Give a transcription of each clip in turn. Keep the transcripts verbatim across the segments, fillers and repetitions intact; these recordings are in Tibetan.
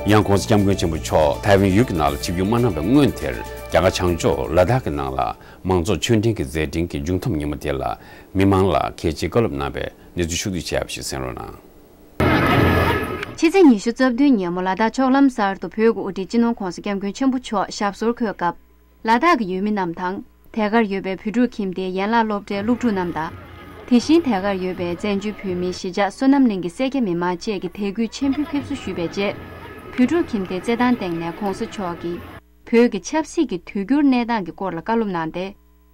ཡང་༧གོང་ས་༧སྐྱབས་མགོན་ཆེན་པོ་མཆོག་ཐའེ་ཝན་ཡུལ་གྱི་ནང་ལ་ཆིབས་བསྒྱུར་མ་གནང་བའི་སྔོན་དེར། རྒྱ་གར་བྱང་ཕྱོགས་ལ་དྭགས་ཀྱི་ནང་ལ་མང་ཚོགས་ཆོས་ལྡན་གྱི་མཛད་འཕྲིན་གྱི་མཇུག་མཐའམ་ཉིན་མོ་དེ་ལ་མི་མང་ལ་གལ་ཆེའི་བཀའ་སློབ་གནང་བའི་གནས་ཚུལ་ཕྱོགས་བསྡུས་བྱས་པ་ཞིག་གསན་རོགས་གནང་། ཕྱི་ཚེས་ཉི་ཤུ་རྩ་བདུན་ཉིན་མོ་ལ་དྭགས་ཕྱོགས་ལམ་གསར་དུ་བོད་ཀྱི་དབུ་ཁྲིད་སྤྱི་ནོར་༧གོང་ས་༧སྐྱབས་མགོན་ཆེན་པོ་མཆོག་ཞབས་སོར་འཁོད་སྐབས། ལ་དྭགས་ཀྱི་ཡུལ་མི་རྣམས་དང་། དེ་གར་ཡོད་པའི་བོད་ཕྲུག་ཁྱིམ་སྡེའི་ཡན་ལག་སློབ་གྲྭའི་སློབ་ཕྲུག་རྣམས་དང་། དེ་བཞིན་དེ་གར་ཡོད་པའི་བཙན་བྱོལ་བོད་མིའི་གཞིས་ཆགས་བསོད་ནམས་གླིང་གི་སེར་སྐྱ་མི་མང་བཅས་ཀྱིས་དད་གུས་ཆེན་པོས་ཕེབས་བསུ་ཞུས་པའི་རྗེས། བོད་ཕྲུག་ཁྱིམ་སྡེའི་རྩེད་ཐང་སྟེང་ནས་༧གོང་ས་མཆོག་གིས། བོད་ཀྱི་ཆབ་སྲིད་ཀྱི་དུས་འགྱུར་གནས་སྟངས་ཀྱི་སྐོར་ལ་བཀའ་སློབ་གནང་སྟེ།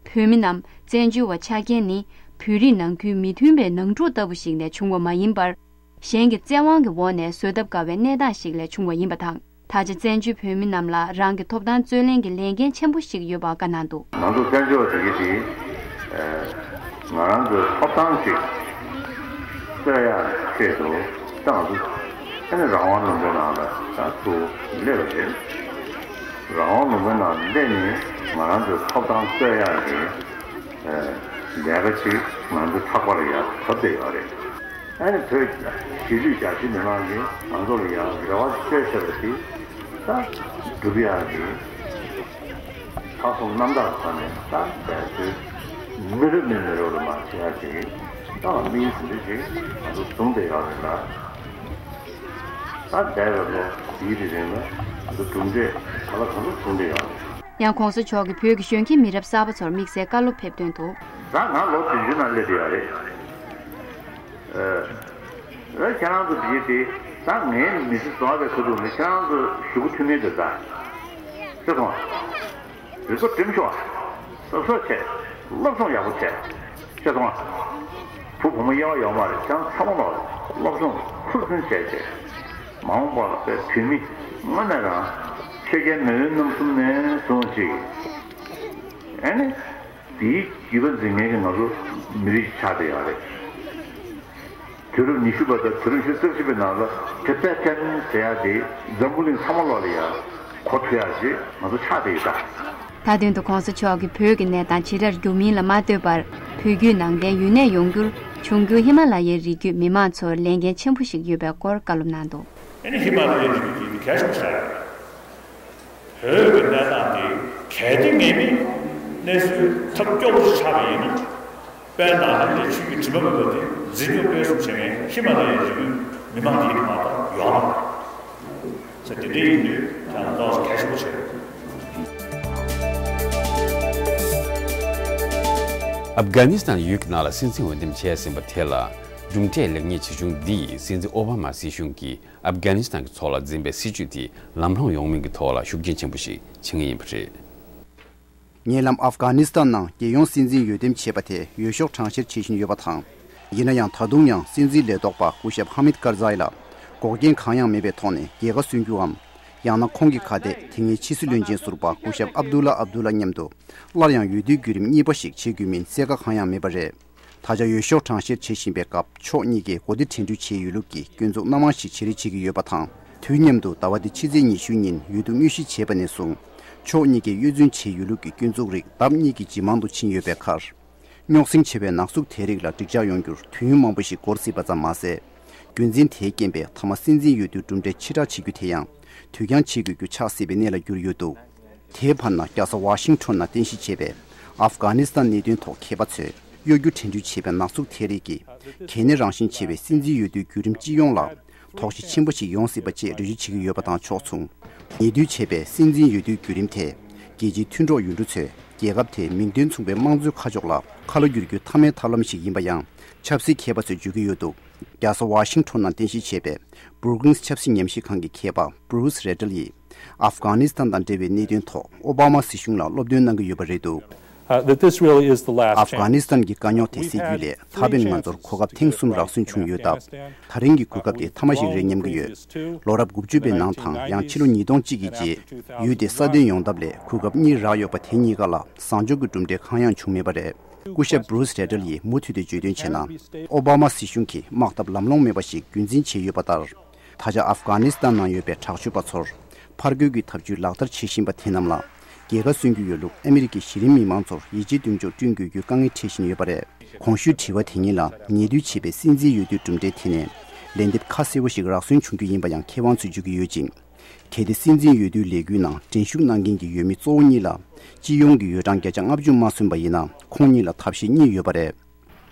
བོད་མི་རྣམས་བཙན་བྱོལ་བ་ཆགས་མཁན་ནི། བོད་རིགས་ནང་ཁུལ་མི་མཐུན་པའི་ནང་འཁྲུག་ལྟ་བུ་ཞིག་ལས་བྱུང་བ་མ་ཡིན་པར། གཞན་གྱི་བཙན་དབང་གི་འོག་ནས་བཟོད་ཐབས་དཀའ་བའི་གནས་སྟངས་ཤིག་ལས་བྱུང་བ་ཡིན་པ་དང་། ད་ཆ་བཙན་བྱོལ་བོད་མི་རྣམས་ལ་རང་གི་ཐོབ་ཐང་རྩོད་ལེན་གྱི་ལས་འགན་ཆེན་པོ་ཞིག་ཡོད་པ་བཀའ་གནང་འདུག། ང་ཚོ་བཙན་བྱོལ་བ་དེ་གི་དེ། ང་རང་ཚོའི་ཐོབ་ཐང་ཞིག་རྩོད་ཡག་ཆེད་དུ་ད་ང་ཚོ་ཨ་ནི་རང་དབང་ལུང་པའི་ནང་ལ་ད་ཚུར་སླེབས་པ་རེད། རང་དབང་ལུང་པའི་ནང་སླེབས་ནས་ང་རང་ཚོའི་ཐོབ་ཐང་རྩོད་ཡག་གི་ལས་ཀ་ཅིག་ང་ཚོ་ཚགས་པར་ཡར་བབས་བསྡད་ཡོད་རེད། ཨ་ནི་བོད་གཞིས་ལུས་རྒྱ་ཆེའི་མི་མང་གིས་ང་ཚོ་ལ་ཡང་རེ་བ་བཅོལ་བཞག་པ་དེ་ད་སྒྲུབ་ཡག་གི་ལྷག་བསམ་རྣམ་དག་གི་ཐོག་ནས་ད་འབད་རྩོལ་མི་རབས་ནས་མི་རབས་ལ་མར་བྱེད་ཡག་ཅིག་ད་དམིགས་ཡུལ་དེ་འདྲ་ཅིག་ང་ཚོ་བཟུང་བསྡད་ཡོད་རེད་ལ། ད་འདས་པའི་ལོ་བཞིའི་རིང་ལ་ང་ཚོ་གྲུབ་འབྲས་ག་ལ་གང་འཚམ་བཟུང་བསྡད་ཡོད་རེད། ཡང་༧གོང་ས་མཆོག་གིས་བོད་ཀྱི་གཞོན་སྐྱེས་མི་རབས་གསར་པ་ཚོར་དམིགས་བསལ་བཀའ་སློབ་ཕེབས་དོན་དུ། ད་ང་ལོ་བདུན་ཅུ་ནང་སླེབས་བསྡད་ཡོད་རེད། ཨ། ཁྱེད་རང་ཚོ་འདི་དེ་ད་ངའི་མི་ཚེ་རྫོགས་པའི་ཁ་ཐུག་ནས་ཁྱེད་རང་ཚོ་གཞུག་གུ་མཐུན་མིན་དེ་ད་ཤེས་སོང་། རེ་ཚོགས་སྒྲིམ་ཤོག། གཟབ་གཟབ་བྱས། སློབ་སྦྱོང་ཡག་པོ་བྱས། ཤེས་སོང་ཨ། བུ་བུ་མོ་དབྱེ་བ་ཡོད་མ་རེད། ཁྱེད་རང་ཚང་མ་ལོག་སློབ་སྦྱོང་ཧུར་བརྩོན་བྱས་བྱས། མ་འོངས་པ་ལ་བོད་མི་དངོས་གནས་རང་ཆོས་རྒྱལ་མེས་དབོན་རྣམ་གསུམ་ནས་བཟུང་ཅིག། ཨ་ནི། དེའི་བརྒྱུད་པ་འཛིན་མཁན་གྱི་ང་ཚོ་མི་རིགས་ཆགས་བསྡད་ཡོད་རེད། དུས་རབས་ཉི་ཤུ་པ་དང་དུས་རབས་ཉི་ཤུ་རྩ་གཅིག་པའི་ནང་ལ་ཊི་བེ་ཊན་ཟེར་ཡ་དེ་འཛམ་བུ་གླིང་ཚང་མ་ལོག་ལ་ཡ་གོ་ཐུབ་ཡ་ཞིག་ང་ཚོ་ཆགས་བསྡད་ཡོད་ད། མཐའ་དོན་དུ་༧གོང་ས་མཆོག་གིས་བོད་ཀྱི་གནས་སྟངས་ཇི་ལྟར་འགྱུར་མིན་ལ་མ་ལྟོས་པར། བོད་བརྒྱུད་ནང་བསྟན་ཡུན་གནས་ཡོང་རྒྱུར་འབྱུང་འགྱུར་ཧི་མ་ལ་ཡའི་རི་རྒྱུད་མི་མང་ཚོར་ལས་འགན་ཆེན་པོ་ཞིག་ཡོད་པའི་སྐོར་བཀའ་སློབ་གནང་འདུག། ཨ་ནི་ཧི་མ་ལ་ཡའི་རི་རྒྱུད་དེ་གལ་ཆེན་པོ་ཆགས་ཡོད་རེད། བོད་ཀྱི་གནས་སྟངས་དེ་གལ་ཏེ་ངེས་མེད་གནས་ཚུལ་ཐབས་སྐྱོ་པོ་ཞིག་ཆགས་པ་ཡིན་ན། དཔལ་ནཱ་ལེནྡྲའི་ཆོས་ཀྱི་དྲི་མ་མེད་པ་དེ་འཛིན་སྐྱོང་སྤེལ་གསུམ་བྱེད་མཁན་ཧི་མ་ལ་ཡའི་རི་རྒྱུད་མི་མང་དེ་ཡིན་མ་གཏོགས་ཡོད་མ་རེད། ས་དེ་འདྲ་ཡིན་དུས་ཀྱང་ཏོག་ཙམ་གལ་ཆེན་པོ་ཆགས་ཡོད། ཨབ་གྷ་ནི་སི་ཐན་ཡུལ་གྱི་ནང་ལ་སྲིད་འཛིན་འོས་འདེམས་བྱས་ཟིན་པ་དེ་ལ་གྲུབ་འབྲས་ལེགས་ཉེས་ཇི་བྱུང་འདི་ཡིས་སྲིད་འཛིན་ཨོ་བྷ་མ་སྲིད་གཞུང་གིས། ཨབ་གྷ་ནི་སི་ཐན་གྱི་ཕྱོགས་ལ་འཛིན་པའི་སྲིད་བྱུས་དེ་ལམ་ལྷོང་ཡོང་མིན་གྱི་ཐོག་ལ་ཤུགས་རྐྱེན་ཆེན་པོ་ཞིག་བྱེད་ངེས་ཡིན་པ་རེད། ཉེ་ལམ་ཨབ་གྷ་ནི་སི་ཐན་ནང་རྒྱལ་ཡོངས་སྲིད་འཛིན་འོས་འདེམས་བྱས་པ་དེ་འོས་ཤོག་གྲངས་བཤེར་བྱེད་བཞིན་ཡོད་པ་དང་། ཡིན་ན་ཡང་ད་དུང་ཡང་སྲིད་འཛིན་ལས་ཐོག་པ་སྐུ་ཞབས་ཧ་མིད་ཀར་ཛའི་ལ་འགོག་རྐྱེན་གང་ཡང་མེད་པའི་ཐོག་ནས་རྒྱལ་ཁ་སོན་རྒྱུའམ། ཡང་ན་ཁོང་གི་ཁ་གཏད་དེ་སྔའི་ཕྱི་སྲིད་བློན་ཆེན་ཟུར་པ་སྐུ་ཞབས་ཨབ་དུ་ལ་ཨབ་དུ་ལ་མཉམ་དུ་སླར་ཡང་འོས་བསྡུའི་བརྒྱུད་རིམ་གཉིས་པ་ཞིག་བྱེད་དགོས་མིན་གསལ་ཁ་གང་ཡང་མེད་པ་རེད། ད་ཆ་འོས་ཤོག་གྲངས་བཤེར་བྱེད་བཞིན་པའི་སྐབས་ཕྱོགས་གཉིས་ཀས་གོ་སྒྲིག་གྲོས་མོལ་བྱས་ཡོད་ལུགས་ཀྱི་སྐྱོན་འཛུགས་སྣ་མང་ཞིག་བྱེད་རེས་བྱེད་ཀྱི་ཡོད་པ་དང་། དུས་མཉམ་དུ་ཟླ་བ་འདིའི་ཕྱི་ཚེས་ཉི་ཤུ་ཉིན་འོས་བསྡུ་དངོས་གཞི་བྱས་པ་ནས་བཟུང་། ཕྱོགས་གཉིས་ཀས་གཡོ་རྫུན་བྱས་ཡོད་ལུགས་ཀྱི་སྐྱོན་འཛུགས་རིགས་ལྡབ་གཉིས་ཀྱིས་ཇེ་མང་དུ་ཕྱིན་ཡོད་པའི་ཁར། རྙོག་ཟིང་ཆེ་བའི་ནག་འཛུགས་དེ་རིགས་ལ་འགྲིག་འཇགས་ཡོང་རྒྱུར་དུས་ཡུན་མང་པོ་ཞིག་འགོར་སྲིད་པ་ཙམ་མ་ཟད། རྒྱུ་མཚན་དེའི་རྐྱེན་པས་མཐའ་མ་སྲིད་འཛིན་འོས་བསྡུའི་གྲུབ་འབྲས་ཕྱིར་བསྒྲགས་བྱེད་རྒྱུ་དེ་ཡང་དུས་འགྱངས་བྱེད་དགོས་རྒྱུ་ཆགས་སྲིད་པའི་གནས་ལ་གྱུར་ཡོད་འདུག། དེའི་བར་ན་རྒྱལ་ས་ཝ་ཤིང་ཊོན་ནང་རྟེན་གཞི་བྱས་པའི་ཨབ་གྷ་ནི་སི་ཐན་གནད་དོན་ཐོག་མཁས་པ་ཚོས་གཡོ་སྒྱུ་དྲན་སྒྲུག་བྱས་པའི་ནག་འཛུགས་དེ་རིགས་ཀྱིས་གལ་གནད་རང་བཞིན་ཆེ་བའི་སྲིད་འཛིན་འོས་བསྡུའི་བརྒྱུད་རིམ་སྤྱི་ཡོངས་ལ་དོགས་གཞི་ཆེན་པོ་ཞིག་ཡོང་སྲིད་པ་བཅས་འགྲེལ་བརྗོད་བྱེད་ཀྱི་ཡོད་པ་དང་ཕྱོགས་མཚུངས། ཉེ་དུས་བྱས་པའི་སྲིད་འཛིན་འོས་བསྡུའི་བརྒྱུད་རིམ་དེ་རྒྱལ་སྤྱིའི་མཐུན་གྲོགས་ཡུལ་གྲུ་ཚོས་རྒྱལ་ཁབ་དེའི་མིང་དོན་མཚུངས་པའི་དམངས་གཙོའི་ཁ་ཕྱོགས་ལ་ཁ་ལོ་བསྒྱུར་རྒྱུའི་མཐའ་མའི་ཐབས་ལམ་ཞིག་ཡིན་པ་ཡང་ཆབ་སྲིད་མཁས་པ་ཚོས་བརྗོད་ཀྱི་ཡོད་འདུག། རྒྱལ་ས་ཝ་ཤིང་ཊོན་ནང་རྟེན་གཞི་བྱས་པའི་Brookings་ཆབ་སྲིད་ཉམས་ཞིབ་ཁང་གི་མཁས་པ་Bruce Riedel་ཡིས་ཨབ་གྷ་ནི་སི་ཐན་དང་འབྲེལ་བའི་གནད་དོན་ཐོག་ཨོ་བྷ་མ་སྲིད་གཞུང་ལ་སློབ་སྟོན་གནང་གི་ཡོད་པ་རེད་འདུག། Uh, that this really is the last chance. ཨབ་གྷ་ནི་སི་ཐན་གྱི་དཀའ་རྙོག་དེ་སེལ་རྒྱུ་ལས་ད་ཕན་ང་ཚོར་གོ་སྐབས་ཐེངས་གསུམ་རག་སོན་བྱུང་ཡོད་སྟབས། ད་རིང་གི་གོ་སྐབས་དེ་མཐའ་མ་ཞིག་རེད་སྙམ་གྱི་ཡོད། ལོ་རབས་དགུ་བཅུ་པའི་ནང་དང་ཡང་ཕྱི་ལོ་ཉིས་སྟོང་གཅིག་གི་རྗེས་ཡུལ་དེ་སྲ་བརྟན་ཡོང་ཐབས་ལས་གོ་སྐབས་གཉིས་རག་ཡོད་པ་དེ་གཉིས་ཀ་ལ་བཟང་ཕྱོགས་ཀྱི་གྲུབ་འབྲས་གང་ཡང་བྱུང་མེད་པ་རེད། སྐུ་ཞབས་Bruce Riedel་ཡིས་མུ་མཐུད་དེ་བརྗོད་དོན་བྱས་ན། ཨོ་བྷ་མ་སྲིད་གཞུང་གིས་དམག་འཐབ་ལམ་ལྷོང་མེད་པ་ཞིག་རྒྱུན་འཛིན་བྱས་ཡོད་པ་ལྟར། ད་ཆ་ཨབ་གྷ་ནི་སི་ཐན་ནང་ཡོད་པའི་དྲག་སྤྱོད་པ་ཚོར་ཕར་རྒོལ་གྱི་ཐབས་ཇུས་ལག་བསྟར་བྱེད་བཞིན་པ་དེ་རྣམས་ལ་རྒྱལ་ཁ་སོན་གྱི་ཡོད་ལུགས་ཨ་མི་རི་ཀའི་གཞི་རིམ་མི་མང་ཚོར་ཡིད་ཆེས་གདེང་འཇོག་བསྐྲུན་དགོས་རྒྱུའི་དཀའ་ངལ་འཕྲད་བཞིན་ཡོད་པ་རེད། གོང་ཞུས་དྲི་བ་དེ་ཉིད་ལ་ཉེ་དུས་བྱས་པའི་སྲིད་འཛིན་འོས་བསྡུའི་གྲུབ་འབྲས་དེ་ནས་ ལན་འདེབས་ཁ་གསལ་བོ་ཞིག་རག་སོན་བྱུང་རྒྱུ་ཡིན་པ་ཡང་མཁས་དབང་ཚོས་བརྗོད་ཀྱི་ཡོད་ཅིང་། གལ་ཏེ་སྲིད་འཛིན་འོས་བསྡུའི་ལས་འགུལ་ནང་འགྲན་ཞུགས་གནང་མཁན་གྱི་འོས་མི་གཙོ་བོ་གཉིས་ལ་སྤྱི་ཡོངས་ཀྱི་འོས་གྲངས་བརྒྱ་ཆ་ལྔ་བཅུ་མ་སོན་པ་ཡིན་ན། ཁོང་གཉིས་ལ་ཐབས་ཤེས་གཉིས་ཡོད་པ་རེད།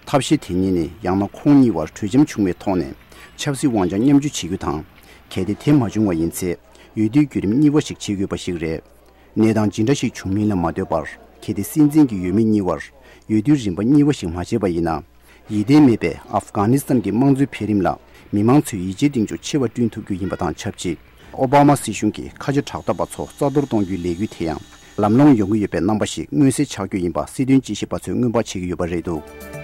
ཐབས་ཤེས་དེ་གཉིས་ནི། ཡང་ན་ཁོང་གཉིས་བར་གྲོས་འཆམ་བྱུང་བའི་ཐོག་ནས་ཆབ་སྲིད་དབང་ཆ་མཉམ་སྤྱོད་བྱེད་རྒྱུ་དང་། གལ་ཏེ་དེ་མ་བྱུང་བ་ཡིན་ཚེ། འོས་བསྡུའི་བརྒྱུད་རིམ་གཉིས་པ་ཞིག་བྱེད་དགོས་པ་ཞིག་རེད། གནས་སྟངས་ཇི་འདྲ་ཞིག་བྱུང་མིན་ལ་མ་ལྟོས་པར། གལ་ཏེ་སྲིད་འཛིན་གྱི་འོས་མི་གཉིས་བར་འོས་བསྡུའི་རིམ་པ་གཉིས་པ་ཞིག་མ་བྱས་པ་ཡིན་ན། ཡིད་བརྟན་མེད་པའི་ཨབ་གྷ་ནི་སི་ཐན་གྱི་དམངས་གཙོའི་འཕེལ་རིམ་ལ་མི་མང་ཚོས་ཡིད་ཆེས་གདེང་འཇོག་ཆེ་བ་བསྐྲུན་ཐུབ་རྒྱུ་ཡིན་པ་དང་ཆབས་ཅིག། ཨོ་བྷ་མ་སྲིད་གཞུང་གིས་ཁ་ཆེ་དྲག་འཐབ་པ་ཚོ་རྩ་གཏོར་གཏོང་རྒྱུའི་ལས་འགུལ་དེ་ཡང་ལམ་ལྷོང་ཡོང་གི་ཡོད་པའི་རྣམ་པ་ཞིག་མངོན་གསལ་ཆགས་རྒྱུ་ཡིན་པ་སྲིད་དོན་དཔྱད་ཞིབ་པ་ཚོས་སྔོན་དཔག་བྱེད་ཀྱི་ཡོད་པ་རེད་འདུག།